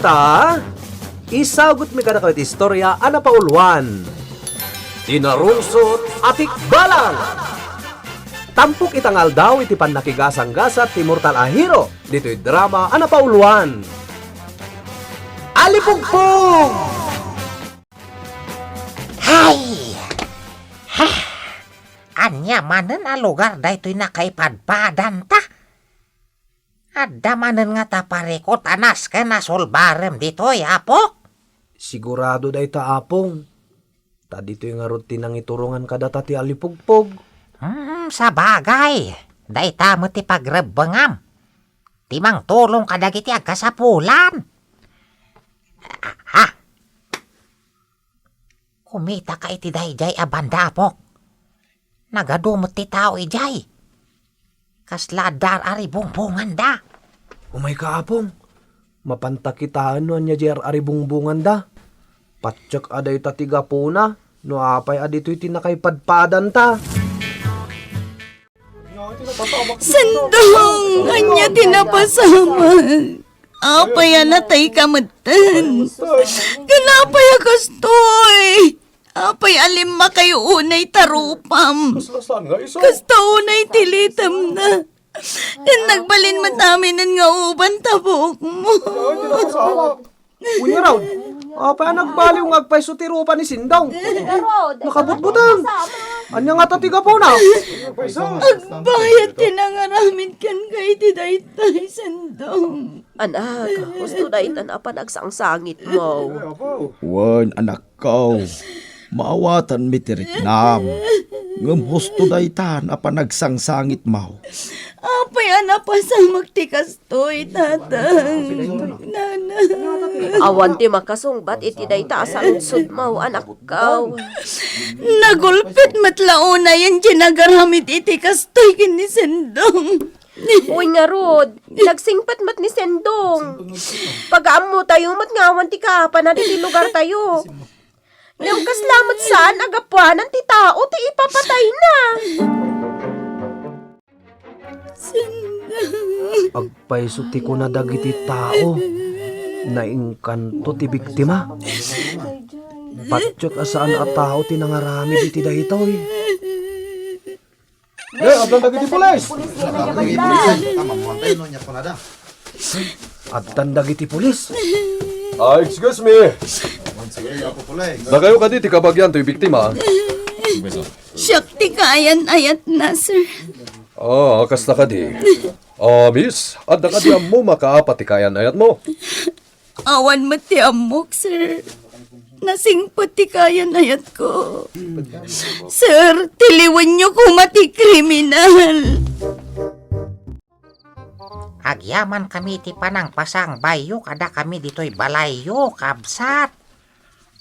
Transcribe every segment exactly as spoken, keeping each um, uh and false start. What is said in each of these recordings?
Ta, isagutmi kadakayo ti istorya a napauluan, Ti Narungsot a Tikbalang. Tampok ita nga aldaw iti pannakigasanggasat ti mortal a hero ditoy drama a napauluan, Alipugpog! Hay! Ha! Ania manen a lugar daytoy nakaipadpadanta? Adda manen ngata parikut a nasken a sulbarem ditoy, Apok? Sigurado dayta, Apong. Ta ditoy ngarud ti nangiturongan kadata ti alipugpog. Hmm, sabagay. Dayta met ti pagrebbengam. Ti mangtulong kadagiti agkasapulan. Ha? Kumitaka iti daydiay a banda, Apok. Nagadu met ti tao idiay. Kasla adda ar-aribungbonganda. Umayka, Apong. Mapanta kitaen no ania diay ar-aribungbonganda. Patiek a dayta ti gapuna no apay a ditoy ti nakaipadpadanta. Sendong, ania ti napasamak? Apay a natayka metten? Ken apay a kastoy? Apay a limmakayo unay ta rupam? Kasta unay ti litemna. Ken nagbalin met aminen nga uban ta buokmo. Uy, ngarud, apay a nagbaliw nga agpayso ti rupa ni Sendong? Ngarud, nakabutbuteng. Ania ngata ti gapuna? Agbayat ti nangaramid kenka iti daytoy, Sendong. Anak, husto daytan a panagsangsangitmo. Wen, anakko, maawatanmi ti riknam. Ngem husto daytan a panagsangsangitmo. Apay a napasamak ti kas- Toy, Tatang, Nana. Awan ti makasungbat iti dayta a saludsodmo, anakko. Nagulpit met la unayen ti nagaramid iti kastoy ken ni Sendong. Uy, ngarud, nagsingpet met ni Sendong. Pagaammotayo met nga awan ti kaapana ditoy lugartayo. Ngem kasla met saan a gapuanan ti tao ti ipapatayna. Agpayso ti kuna dagiti tao, nainkanto ti biktima. Patiek a saan a tao ti nangaramid iti daytoy. Eh, addan dagiti pulis! Addan dagiti pulis. Ah, excuse me. Dakayo kadi ti kabagian toy biktima? Siak ti kaayan-ayatna, sir. Ah, kasta kadi. Ah, miss, adda kadi ammo makaapat ti kaayan-ayatmo? Awan met ti ammok, sir. Nasingpet ti kaayan-ayatko. Sir, tiliwenyo koma ti kriminal. Agyamankami ti panangpasangbayyo kadakami ditoy balayyo, kabsat.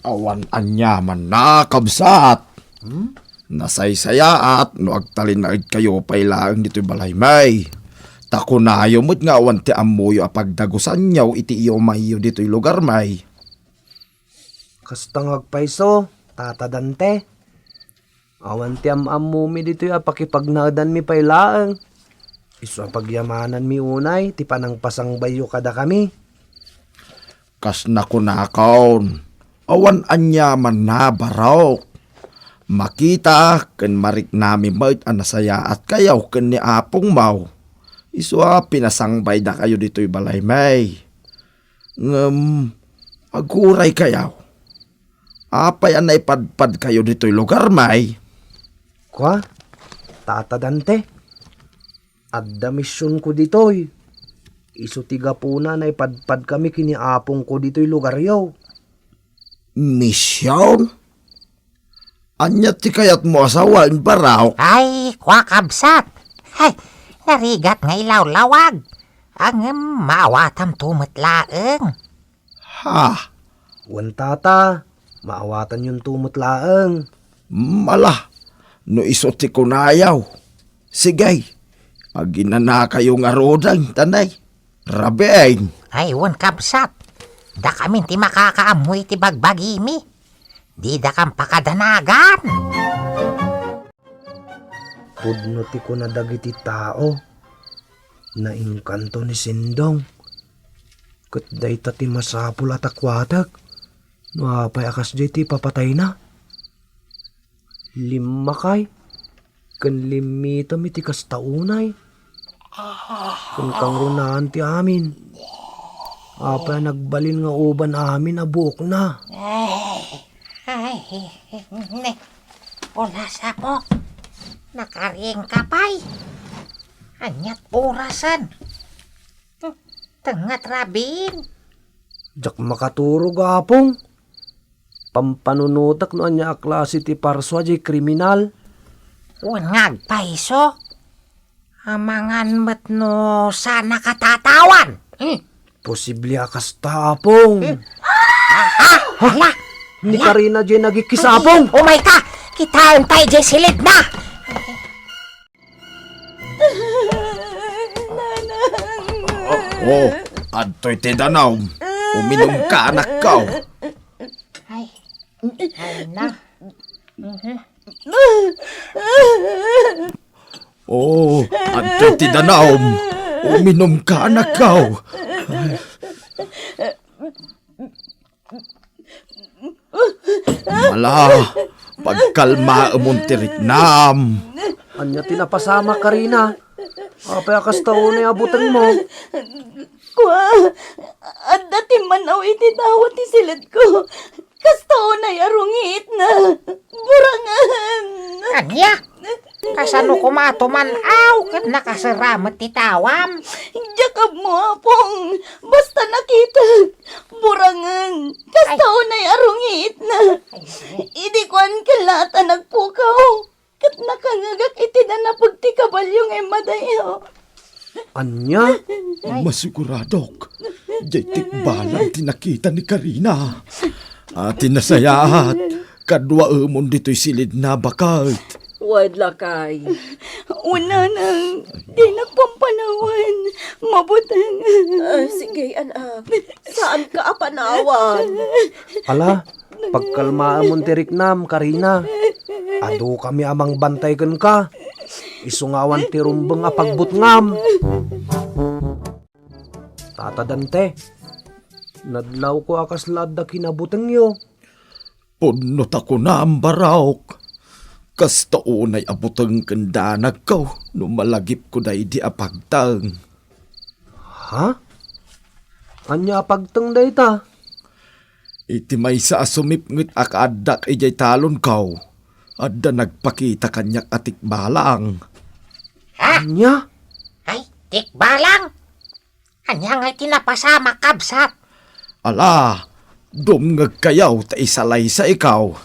Awan aniamanna, kabsat. Hmm? Nasaysayaat no agtalinaedkayo pay laeng ditoy balaymi. Ta kunayo met nga awan ti ammoyo a pagdagusanyo iti iyumayyo ditoy lugarmi. Kasta nga agpayso, Tata Dante. Awan ti am-ammomi ditoy a pakipagnaedanmi pay laeng. Isu a pagyamananmi unay ti panangpasangbayyo kadakami. Kas nakunakon, awan aniamanna, barok. Makita ken mariknami met a nasayaatkayo ken ni apongmo. Isu a pinasangbaydakayo ditoy balaymi. Ngem, aguraykayo. Apay a naipadpadkayo ditoy lugarmi? Kua, Tata Dante, adda misionko ditoy. Isu ti gapuna naipadpadkami ken ni apongko ditoy lugaryo. Mision? Ania ti kayatmo a sawen, barok? Ay, kua, kabsat. Hay, narigat nga ilawlawag. Ngem maawatanto met laeng. Ha? Wen, Tata, maawatanyonto met laeng. Mala, no isu ti kunayo. Sige, aginanakayo ngaruden, tanay. Rabiin. Ay, wen, kabsat. Dakamin ti makakaammo iti bagbagimi. Didakam pakadanagan. Pudno ti kuna dagiti tao, nainkanto ni Sendong. Ket dayta ti masapul a takuatek no apay a kasdiay ti ipapatayna. Limmakay ken limmitem iti kasta unay. Ken kangrunaan ti amin. Apay a nagbalin nga uban amin a buokna. Ay, ne, ulas, Apo. Nakariingka pay. Aniat orasen? Hmm, tengngat rabiin. Diak makaturog, Apong. Pampanunotek no ania a klase ti parsua diay kriminal. Wen nga agpaiso. Amangan met no saan a katatawan. Hmm. Posible a kasta, Apong. Hmm. Ah, ah, hala. Ni Karina diay nagikis, Apong. Umay ka. Kitaen tayo diay silid na. Oh, adtoy ti danum. Uminum ka, anakko. Ay. Ay na. Mhm. Oh, adtoy ti danum. Uminum ka, anakko. Mala, pagkalmaemon ti riknam. Ania ti napasamak, Karina? Apay a kasta unay a butengmo? Kua, adda timman-aw iti dawat ti silidko. Kasta unay a rungitna. Burangen. Ania? Kasano koma a tuman-aw ket nakasera met ti tawam? Diak ammo, Apong. Basta nakitak. Burangen. Kasta unay a rungitna. Idi kuan ken laat a nagpukaw. Ket nakangngegak iti nanapeg ti kabalio nga immadayo. Ania? Masiguradok, diay tikbalang ti nakita ni Karina. A, ti nasayaat, kaduaemon ditoy silidna, baket. Wen, lakay. Wen, nanang, dinak pampanawan. Mabuteng. Ah, sige, anak. Saanka a panawan. Ala, pagkalmaemon ti riknam, Karina. Adukami a mangbantay kenka. Isu nga awan ti rumbeng a pagbutngam. Tata Dante, nadlawko a kasla adda kinabutengyo. Pudno ta kunam, Barok. Kasta unay a buteng ken danagko no malagipko daydi a pagteng. Ha? Ania a pagteng dayta? Iti maysa a sumipnget a kaaddak idiay talonko, adda nagpakita kaniak a tikbalang. Ha? Ania? Ay, tikbalang? Ania ngay ti napasamak, kabsat? Ala, dumngegkayo ta isalaysayko.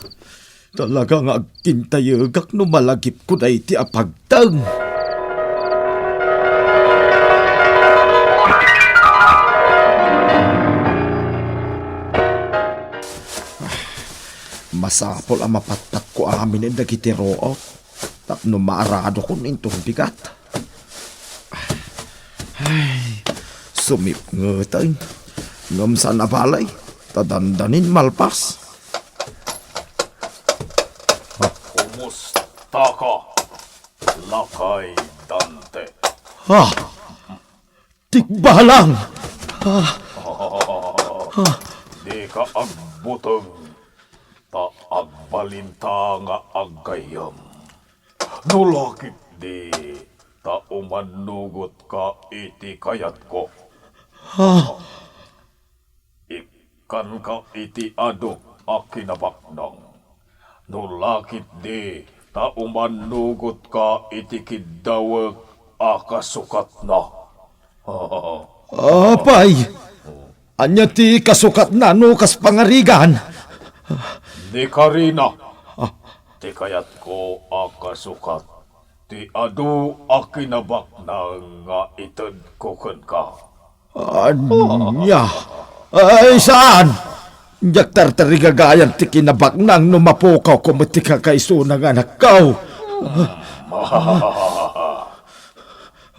Talaga nga agkintayegak no malagipko daydi a pagteng. Masapul a mapattakko amin dagiti ruot tapno maaradokon inton bigat. Ay, sumipngeten. Ngem saan a balay, ta dandanin malpas. Kumusta ka, lakay Dante? Ah, tikbalang! Ah, ah. Dika agbuteng, ta agbalinta nga aggayyem. No la ketdi, ta umannugotka iti kayatko. Ah. Ikkanka iti adu a kinabaknang. No la ketdi, ta umannugotka iti kiddawek a kasukatna. Apay, ania ti kasukatna no kas pangarigan? Ni Karina, ti kayatko a kasukat, ti adu a kinabaknang nga itedko kenka. Ania? Ay, saan? Diak tartarigagayan ti kinabaknang no mapukawko met ti kakaisuna nga anakko.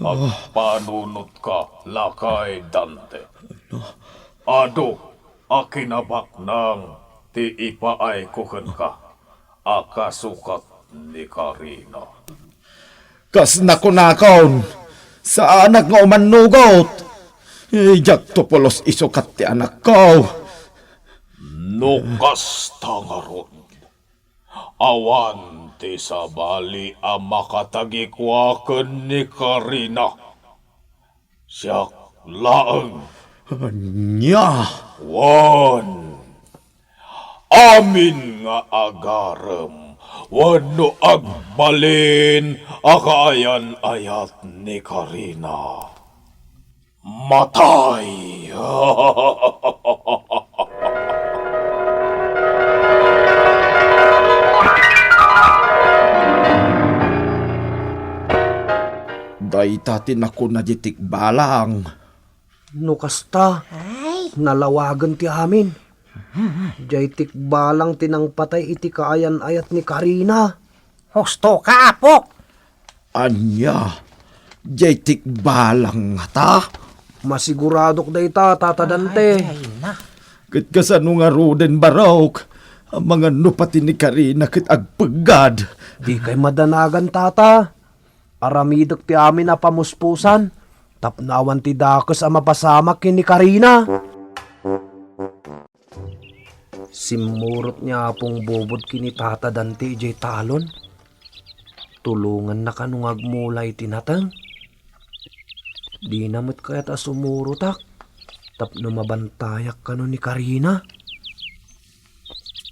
Agpanunotka, lakay Dante. Adu a kinabaknang ti ipaayko kenka a kasukat ni Karina. Kas nakunakon, saanak nga umannugot. Diakto pulos isu ket ti anakko. No kasta ngarud, awan ti sabali a makatagikua ken ni Karina. Siak laeng. Ania? Wen, amin nga agarem wenno agbalin a kaayan-ayat ni Karina, matay. Dayta ti nakuna diay tikbalang. No kasta, Ay. nalawagen ti amin. Diay tikbalang ti nangpatay iti kaayan-ayat ni Karina. Husto ka, Apo. Ania? Diay tikbalang ngata? Masiguradok dayta, Tata Dante. Ay, ay na. Ket kasano ngaruden, Barok? Amangan no pati ni Karina ket agpeggad. Dikay madanagan, Tata. Aramidek ti amin a pamuspusan, tapno awan ti dakes a mapasamak ken ni Karina. Simmurot ni Apong Bobod ken ni Tata Dante idiay talon. Tulonganna kano nga agmula iti nateng. Dina met kayat a sumurotak tapno mabantayak kano ni Karina.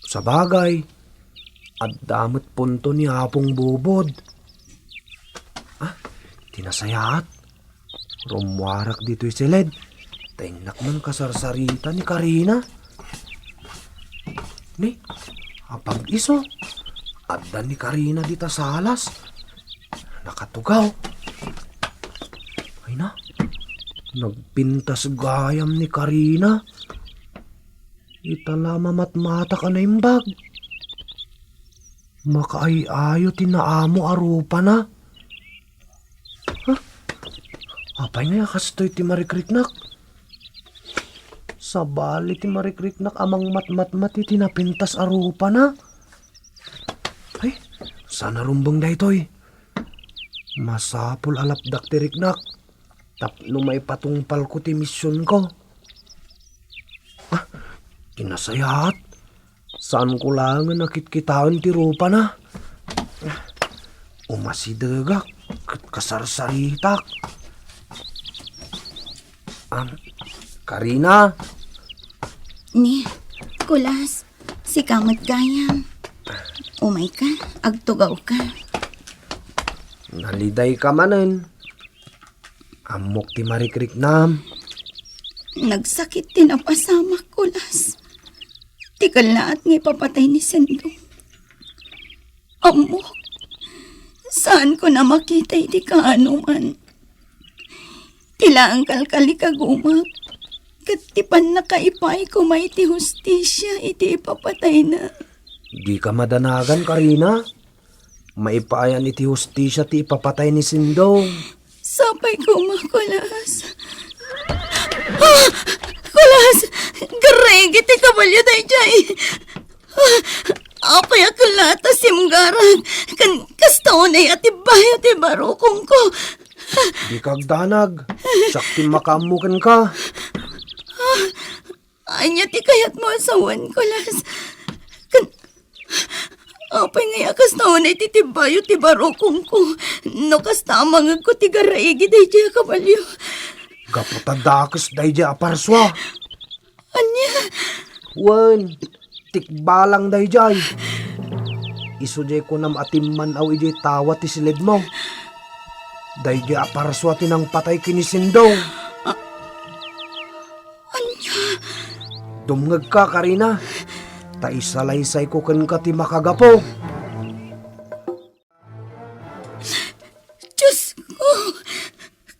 Sabagay, adda met punto ni Apong Bobod. Ah, ti nasayaat. Rummuarak ditoy siled. Ta innak man kasarsarita ni Karina. Ni, apag-isu. Adda ni Karina dita salas. Nakatugaw. Ay na, nagpintas gayam ni Karina. Ita la mamatmatak a naimbag. Makaay-ayo ti naamo a rupana. Ha? Apay ngay a kastoy ti marikriknak? Sabali ti marikriknak a mangmatmatmat iti napintas a rupana. Ay, saan a rumbeng daytoy? Masapul a lapdak ti riknak tapno maipatungpalko ti misionko. Ah, ti nasayaat, saanko laengen a kitkitaen ti rupana. Umasidegak ket kasarsaritak. Am, Karina? Ni, Kulas, sika met gayam. Umayka, agtugawka. Nalidayka manen. Ammok ti marikriknam. Nagsakit ti napasamak, Kulas. Ti kellaat nga ipapatay ni Sendong. Ammok, saanko a makita iti kaanoman. Ti laeng kalkalikagumak, ket ti pannakaipaay koma iti hustisia iti ipapatayna. Dika madanagan, Karina. Maipaayan iti hustisia ti ipapatay ni Sindong. Sapay koma, Kulas. Ah! Kulas! Garreg iti kabalio daydiay! Ah! Apay a kellaat a simgarak, ken kasta unay a tibbayo ti barukongko. Dika agdanag. Siak ti makaammo kenka. Ania ti kayatmo a sawen, Kulas? Ken apay ngay a kasta unay ti tibbayo ti barukongko? No kasta a mangegko ti garreg daydiay a kabalio. Gapu ta dakes daydiay a parsua. Ania? Wen, tikbalang daydiay. Isu diay kunam a timman-aw idiay tawa ti siledmo. Daydiay a parsua ti nangpatay ken ni Sindong. Ania? Dumngegka, Karina, ta isalaysayko kenka ti makagapu. Diosko,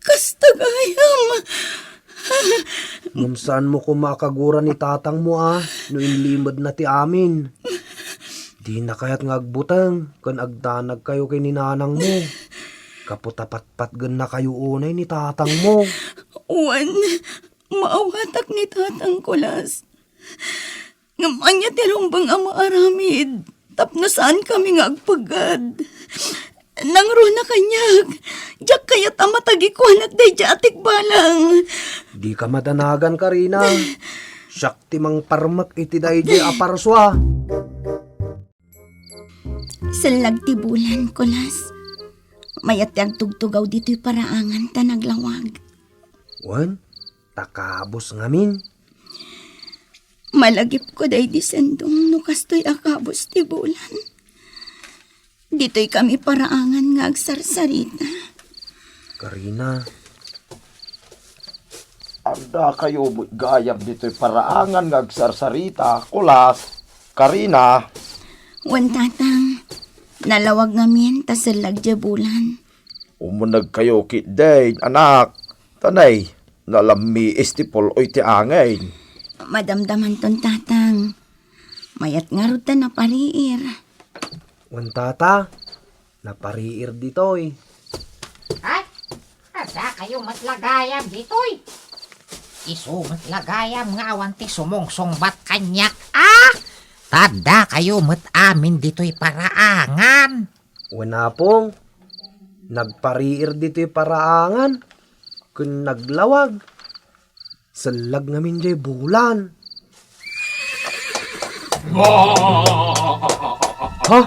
kasta gayam. Ngem saanmo koma a kagura ni tatangmo a no inlimedna ti amin. Dina kayat nga agbuteng ken agdanagkayo ken ni nanangmo. Gapu ta patpatgennakayo unay ni tatangmo. Wen, maawatak ni tatang, Kulas. Ngem ania ti rumbeng a maaramid tapno saankami nga agpeggad? Nangruna kaniak, Diak kayat a matagikuanak daydiay a tikbalang. Dika madanagan, Karina. Siak ti mangparmek iti daydiay a parsua. Sellag ti bulan, Kulas. Mayat ti agtugtugaw ditoy paraangan ta naglawag. Wen, ta kabus ngamin. Malagipko daydi Sendong no kastoy a kabus ti bulan. Ditoy kami paraangan nga agsarsarita. Karina. Adda kayo met gayam ditoy paraangan nga agsarsarita, Kulas, Karina. Wen, Tatang, nalawag ngamin ta sellag diay bulan. Umuneg kayo ketdin, anak. Tanay, nalammiis ti pul-oy ti angin. Madamdamanton, Tatang. Mayat ngarud ta napariir. Wen, Tata, napariir ditoy. Ay, adda kayo met la gayam ditoy. Isu met la gayam nga awan ti sumungsungbat kaniak, a? Ta adda kayo met amin ditoy paraangan. Wen, Apong, nagpariir ditoy paraangan ken naglawag. Sellag ngamin diay bulan. Ha?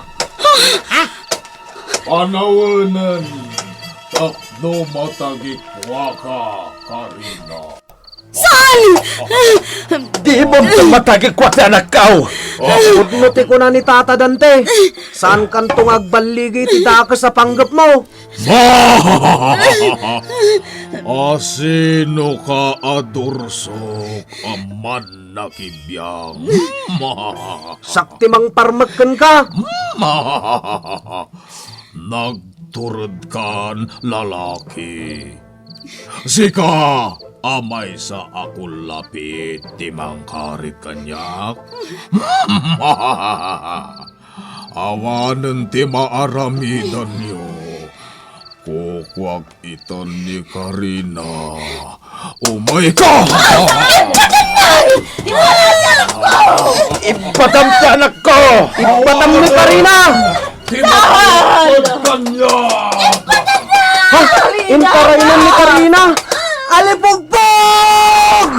Panawenen, tapno matagikuaka, Karina. Saan? Di mo matagikua ti anakko. Pudno ti kuna ni Tata Dante. Saankanto nga agballigi ti dakes a panggepmo. Asinoka a Dorsok a mannakibiang? Siak ti mangparmek kenka. Nagturedkan, lalaki. Sika a maysa a kullapit ti mangkarit kaniak? Awanen ti maaramidanyo. Kukuak itan ni Karina. Umayka! Ibbatam ti anakko! Ibbatam ni Karina! Tinatapad kanya! Ha? Inparainan ni Karina? Alipugpog!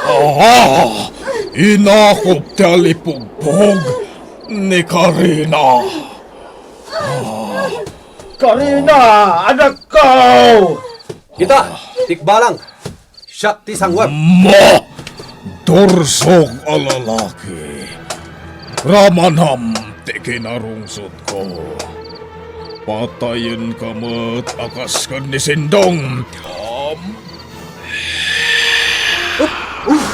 Ah! Inakop ti alipugpog ni Karina. Karina, anakko! Ita, tikbalang. Siak ti sangwem. Ma! Dorsok a lalaki. Ramanam ti kinarungsotko. Patayenka met a kas ken ni Sindong. Am. Uf! Uf!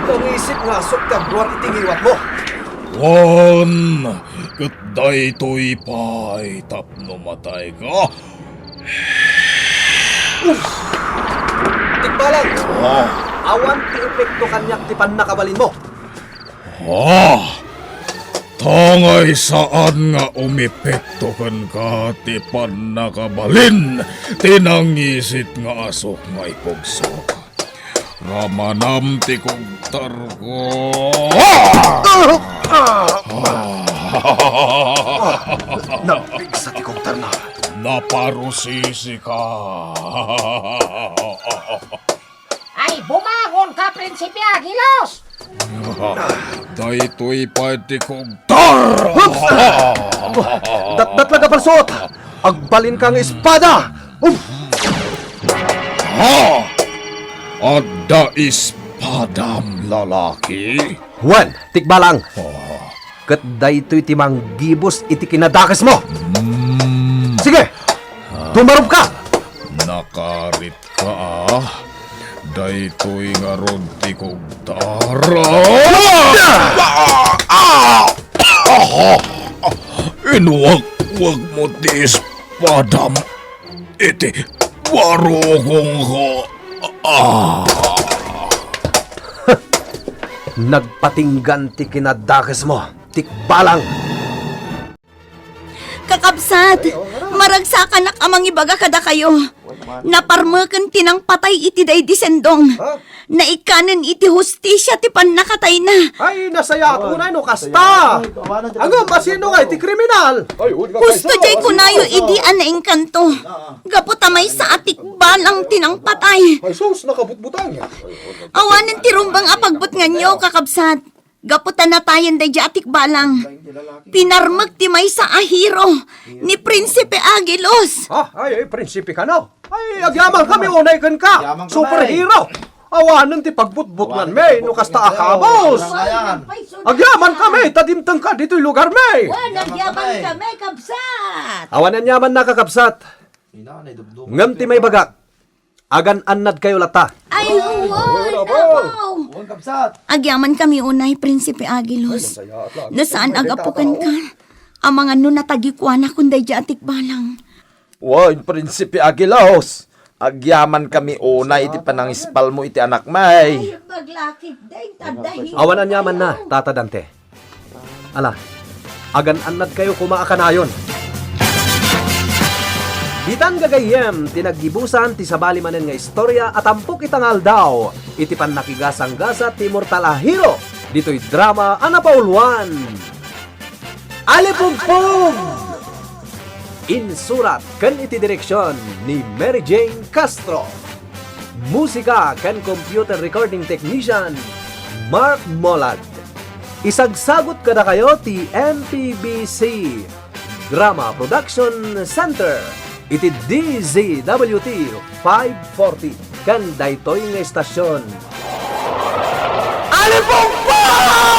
Nangisit nga asok ti agruar iti ngiwatmo. Wen, ket daytoy pay tapno matayka. Uf! Tikbalang! Ah. Awan ti epekto kaniak ti pannakabalinmo. Ah! Tangay saan nga umepekto kenka ti pannakabalin ti nangisit nga asok nga ipugsok. Ramanam ti kugtarko. Ah! Ah! Nagpigsa ti kugtarna. Naparusisika. Ay, bumangonka, Prinsipe Agilos! Daytoy pay ti kugtar! Datdatlag a palsuot! Agbalinka nga espada! Uf! Ha? Adda espadam, lalaki? Wen, tikbalang. Ah. Ket daytoy ti manggibus iti kinadakesmo. Mm. Sige, dumarubka! Nakarit ka, a. Daytoy ngarud ti kugtar. Ah! Ah! Inuwakwak mo ti espadam iti barukongko. Ah! Nagpatinggan ti kinadakesmo, tikbalang. Kakabsat, maragsakanak a mangibaga kadakayo. Naparmeken ti nangpatay iti daydi Sendong. Ha? Naikkanen iti hustisia ti pannakatayna. Ay, nasayaat unay no kasta. Ay, awanan ti Ngem asino nga iti kriminal? Ay, udi ka, Husto kaysa, jay asino kunayo nga idi a naengkanto. Gapu ta maysa a tikbalang ti nangpatay. Ay, sus, nakabutbutang. Awanen ti rumbeng a pagbutnganyo, kakabsat. Gapu ta natayen daydi a tikbalang. Pinarmek ti maysa a hero ni Prinsipe Aguilos. Ah, ay, ay, prinsipe kano? Ay, agyaman kami unay kenka. Agyaman kami. Superhero. Awanen ti pagbutbutngan mi no kasta a kabus. Awanen ti pagbutbutngan mi. Agyaman kami, ta dimtengka ditoy lugar mi. Wen, agyaman kami, kabsat. Awan aniamanna, kakabsat. Ngem ti maibagak, agan-annadkayo latta. Ay, huway, abaw. Agyaman kami unay, Prinsipe Aguilos. No saan a gapu kenka, amangan no natagikuanakon daydi a tikbalang. Wen, Prinsipe Aguilos, agyaman kami unay iti panangispalmo iti anakmi. Ay, maglakip, deng, tadda. Awan aniamanna, Tata Dante. Ala, agan-annadkayo koma a kanayon. Ditan gagayyem ti naggibusan ti sabali manen nga istorya a tampok ita nga aldaw iti pannakigasanggasat ti immortal a hero ditoy drama a napauluan. Alipugpug! Insurat ken iti direksion ni Mary Jane Castro. Musika ken computer recording technician, Mark Molag. Isagsagut kadakayo ti M P B C Drama Production Center iti D Z W T five forty ken daytoy nga istasyon. Alipugpug!